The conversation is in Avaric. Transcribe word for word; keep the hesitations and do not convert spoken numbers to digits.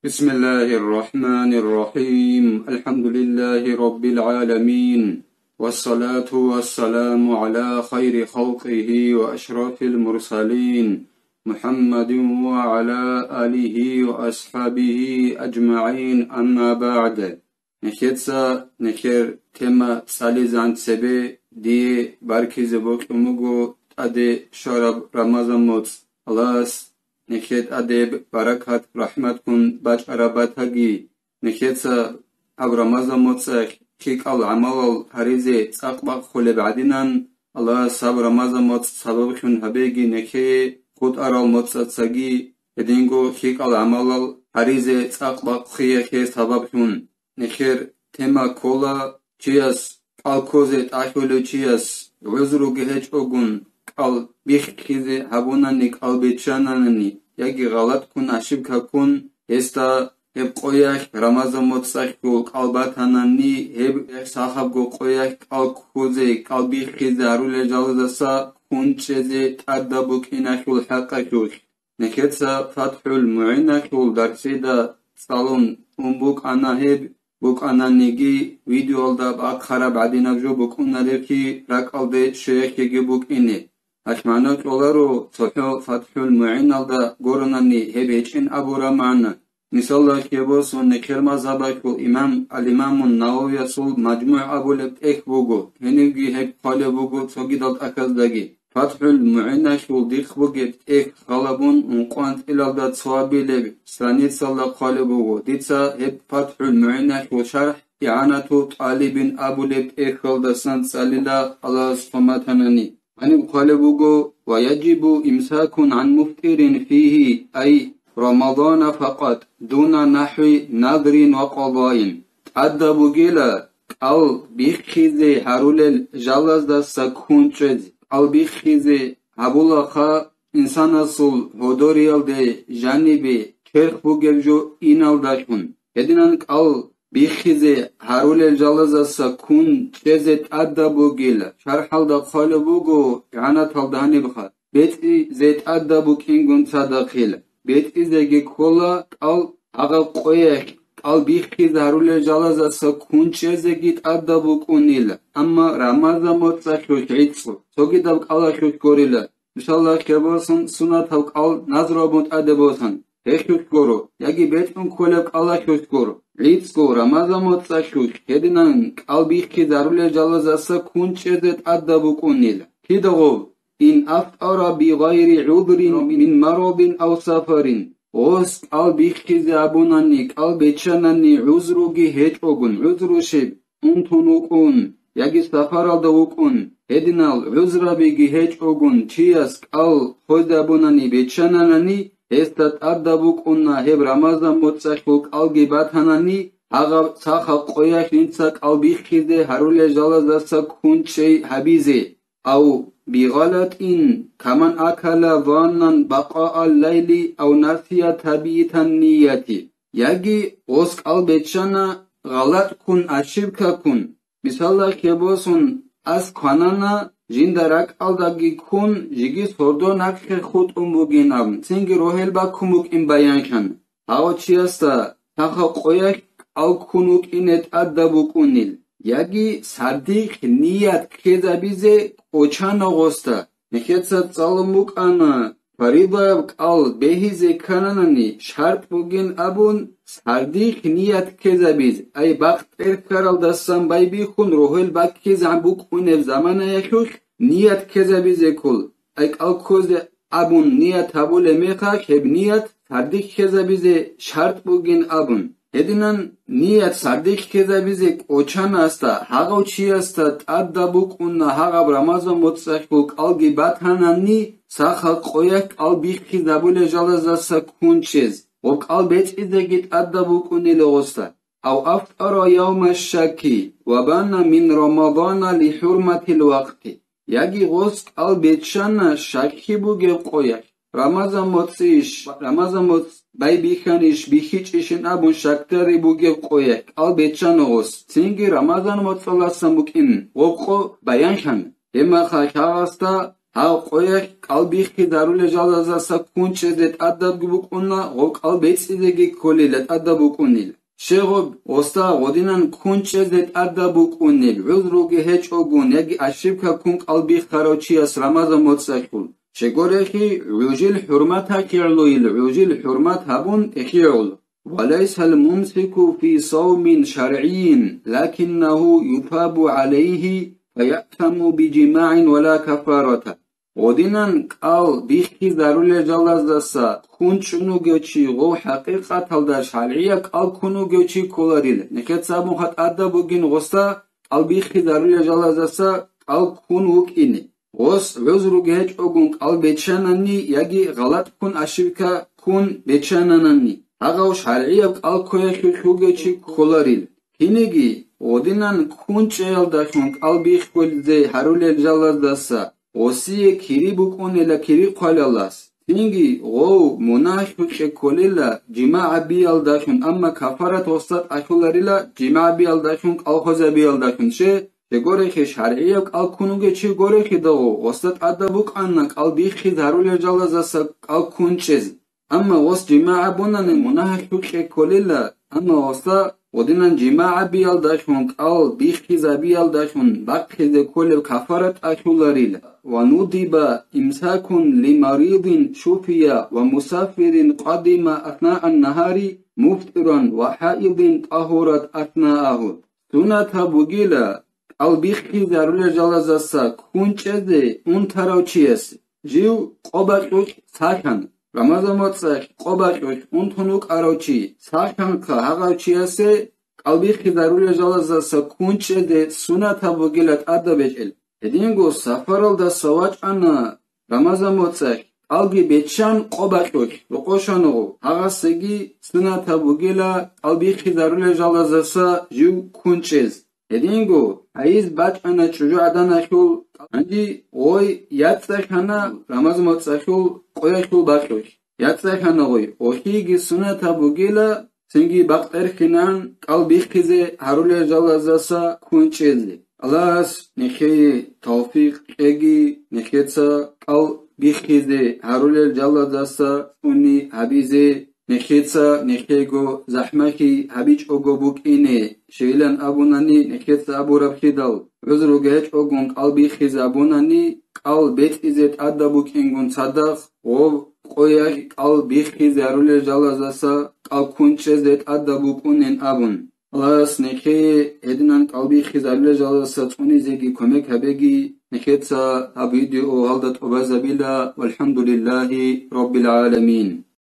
بسم الله الرحمن الرحيم. الحمد لله رب العالمين. والصلاة والسلام على خير خلقه وأشرف المرسلين محمد وعلى آله وأصحابه أجمعين. أما بعد. Нехеца нехер тема цӀализан цебе дие баркизе бокьун буго тӀаде щвараб Рамазан моцӀ. Аллагьас нехер тӀаде баракат, рахӀматгун бачӀараб батаги. Нехеца гьаб Рамазан моцӀалъ лъикӀал гӀамалал гьаризе цӀакъ бахъулеб гӀадинан, Аллагьас гьаб Рамазан моцӀ сабаблъун гьабеги нехее хутӀарал моцӀацаги гьединго лъикӀал гӀамалал гьаризе цӀакъ бахъиялъе сабаблъун. Нехер тема ккола чияс, кӀал ккозе тӀалъулев чияс гӀузруги гьечӀогун, кӀал биххизе гьабунани, кӀал биччананани яги гъалатӀ ккун, ошибка ккун, гьесда гьеб къоялъ Рамазан моцӀалъго кӀал батанани, гьеб сахабго къоялъ кӀал ккузе, кӀал биххизе гьарулел жалаздаса ккун чӀезе тӀадаб букӀиналъул хӀакъалъулъ. Нехеца ФатхӀул МугӀиналъул дарсида цӀалун ун букӀана гьеб, букӀананиги видеоялда бахъараб гӀадинаб жо букӀунаребги ракӀалде щвеялъеги букӀине. Гьалъ магӀна кьоларо, цохӀо ФатхӀул МугӀиналда гуронани гьеб гьечӀин абураб магӀна. Мисалалъе босун, нехер мазгьабалъул имам ал-Имамун Нававиясул МажмугӀ абулеб тӀехь буго, гьенибги гьеб хъвалеб буго цогидал тӀахьаздаги. ФатхӀул МугӀиналъул дихъ бугеб тӀехь гъалабун ункъван кӀилалда цоабилеб страницалда хъвалеб буго. Дица гьеб ФатхӀул МугӀиналъул шархӀ ИгӀанату ТӀалибин абулеб тӀехьалдасан цӀалила Аллагьас хъван батанани. Гьаниб хъвалеб буго: «Ва яжибу имсакун гӀан муфтирин фигьи, ай Рамадана факъат, дуна нахӀви надрин ва къадаин». ТӀадаб бугила кӀал биххизе гьарулел жалаздаса ккун чӀезе. КӀал биххизе гьабулаха инсанасул гьодориялде жанибе черх бугеб жо иналдалъун. Гьединан кӀал биххизе гьарулел жалаздаса ккун чӀезе тӀадаб бугила. ШархӀалда хъвалеб буго, игӀанаталда гьанибха: бецӀизе тӀадаб букӀингун цадахъила. БецӀизеги ккола кӀал гьагъаб къоялъ, кӀал биххизе гьарулел жалаздаса ккун чӀезеги тӀадаб букӀунила. Амма Рамазан моцӀалъулъ гӀицӀго, цогидаб кӀалалъулъ гурила. Мисалалъе босун, суннатаб кӀал назру абун тӀаде босан, гьелъулъ гуро, яги бецӀун кколеб кӀалалъулъ гуро. ГӀицӀго Рамазан моцӀалъулъ гьединан кӀал биххизе гьарулел жалаздаса ккун чӀезе тӀадаб букӀунила. Кида гъоб: ин афтӀара бигъайри гӀузрин мин марадин ав сафарин. Гъос кӀал биххизе абунани, кӀал биччанани гӀузруги гьечӀогун, гӀузру щиб? Унтун вукӀун яги сафаралда вукӀун, гьединал гӀузрабиги гьечӀогун чияс кӀал хвезабунани биччананани, гьесда тӀадаб букӀуна гьеб Рамазан моцӀалъул кӀалги батанани, гьагъаб сахаб къоялъ инца кӀал биххизе гьарулел жалаздаса ккун чӀей гьабизе. Ав бигъалатӀин, каман акала заннан бакъаал лайли ав насия табиитан нияти. Яги гъос кӀал биччана гъалатӀ ккун, ошибка ккун. Мисалалъе босун, ас кванана, жинда ракӀалдаги ккун, жиги сордо нахъе хутӀун бугин абун, цинги рогьел баккун букӀин баянлъана. Гьав чиясда сахаб къоялъ кӀал ккун вукӀине тӀадаб букӀунил, яги сардихъ ният ккезабизе кӀочана гъосда. Нехеца цӀалун букӀана, фаридаб кӀал бегьизе ккананани шартӀ бугин абун, сардихъ ният ккезабиз, ай бакъ тӀерхьаралдасан байбихьун рогьел баккизегӀан букӀунеб заманаялъулъ ният ккезабизе ккол, ай кӀал ккозе абун ният гьабулеб мехалъ, гьеб ният сардихъ ккезабизе шартӀ бугин абун. Гьединан ният сардихъ ккезабизе кӀочанасда гьагъав чиясда тӀадаб букӀуна гьагъаб Рамазан моцӀалъул кӀалги батанани, сахаб къоялъ кӀал биххизабулел жалаздаса ккун чӀез, гъоб кӀал бецӀизеги тӀадаб букӀунила гъосда. Ав афтӀара явма шакки ва бана мин Рамадана ли хӀурматил вакъти. Яги гъос кӀал беччана шакки бугеб къоялъ, Рамазан моцӀищ, Рамазан моцӀ байбихьанищ, бихьичӀищин абун шакдари бугеб къоялъ кӀал беччана гъос. Цинги Рамазан моцӀаласан букӀин гъоб къо баянлъана. Гьебмехалъ гьагъасда Гьав къоялъ кӀал биххизарулел жалаздаса ккун чӀезе тӀадабги букӀуна, гъов кӀал бецӀизеги кколила тӀадаб букӀунил. Щегъуб, оста гъодинан ккун чӀезе тӀадаб букӀунил, гӀузруги гьечӀогун яги ошибка ккун кӀал биххарав чияс Рамазан моцӀалъул. Щегорехи, гӀужил хӀурматалъе гӀолойил, гӀужил хӀурмат гьабун эхиюл. وليس الممسك في صوم شرعي، لكنه يثاب عليه فيأثم بجماع ولا كفارة. Гъодинан кӀал биххизарулел жалаздаса ккун чӀун вугев чи гъов хӀакъикъаталда шаргӀияб кӀал ккун вугев чи кколарил. Нехеца абун хатӀада бугин гъоса кӀал биххизарулел жалаздаса кӀал ккун вукӀине. Гъос гӀузруги гьечӀогун кӀал бечанани яги гъалатӀ ккун ошибка ккун бечананани, гьагъав шаргӀияб кӀал ккоялъулъ вугев чи кколарил. Кинеги, гъодинан ккун чӀеялдалъун кӀал биххулзе гьарулел жалаздаса, гъосие кири букӀунела кири хъвалалас. Цинги, гъов мунагьалъукье кколела жимагӀ гьабиялдалъун, амма кафарат гъосда тӀахьуларила жимагӀ гьабиялдалъун, кӀал хвезабиялдалъун. Че, щегорехи, шаргӀияб кӀал ккун вугев чи горехидал гъосда тӀадаб букӀана кӀал биххиз гьарулел жалаздаса кӀал ккун чӀез. Амма гъос жимагӀ гьабунани мунагьалъукье кколела, амма гъосда гъодинан жимагӀ гьабиялдалъун, кӀал биххизабиялдалъун бахъизе кколеб кафарат тӀахьуларила. وندب إمساك لمريض شفي ومسافر قدم أثناء النهار مفطرا وحائض طهرت أثناءه. Сунат гьаб бугила, кӀал биххизарулел жалаздаса ккун чӀезе унтарав чиясе. Жив къо бакьулъ сахьана, Рамазан моцӀалъ къо бакьулъ унтун вукӀарав чи сахьанхъа, гьагъав чиясе кӀал биххизарулел жалаздаса ккун чӀезе сунат гьаб бугила тӀадаб бечӀел. Гьединго сапаралдаса вачӀана Рамазан моцӀалъ, кӀалги беччан къо бакьулъ рокъошаного, гьагъасеги сунат гьаб бугила кӀал биххизарулел жалаздаса жив ккун чӀез. Гьединго гьайз бачӀана чӀужугӀаданалъул, гьанже гъой яцӀцӀалъана Рамазан моцӀалъул къоялъул бакьулъ. ЯцӀцӀалъана гъой, гъолъиеги сунат гьаб бугила, цинги бакъ тӀерхьинан кӀал биххизе гьарулел жалаздаса ккун чӀезе. Аллагьас нехее тавфикъ кьеги, нехеца кӀал биххизе гьарулел жалаздаса цӀуни гьабизе, нехеца нехего захӀмалъи гьабичӀого букӀине, щайилан абунани нехеца абураблъидал, гӀузруги гьечӀогун кӀал биххизе абунани, кӀал бецӀизе тӀадаб букӀингун цадахъ, гъов къоялъ кӀал биххизе гьарулел жалаздаса кӀал ккун чӀезе тӀадаб букӀунин абун. Аллагьас нехее гьединан кӀал биххизе гьарулел жалаздаса цӀунизеги кумек гьабеги, нехеца гьаб видео гьалда тӀубазабила. ВалхӀамдулиллагьи раббил гӀаламин.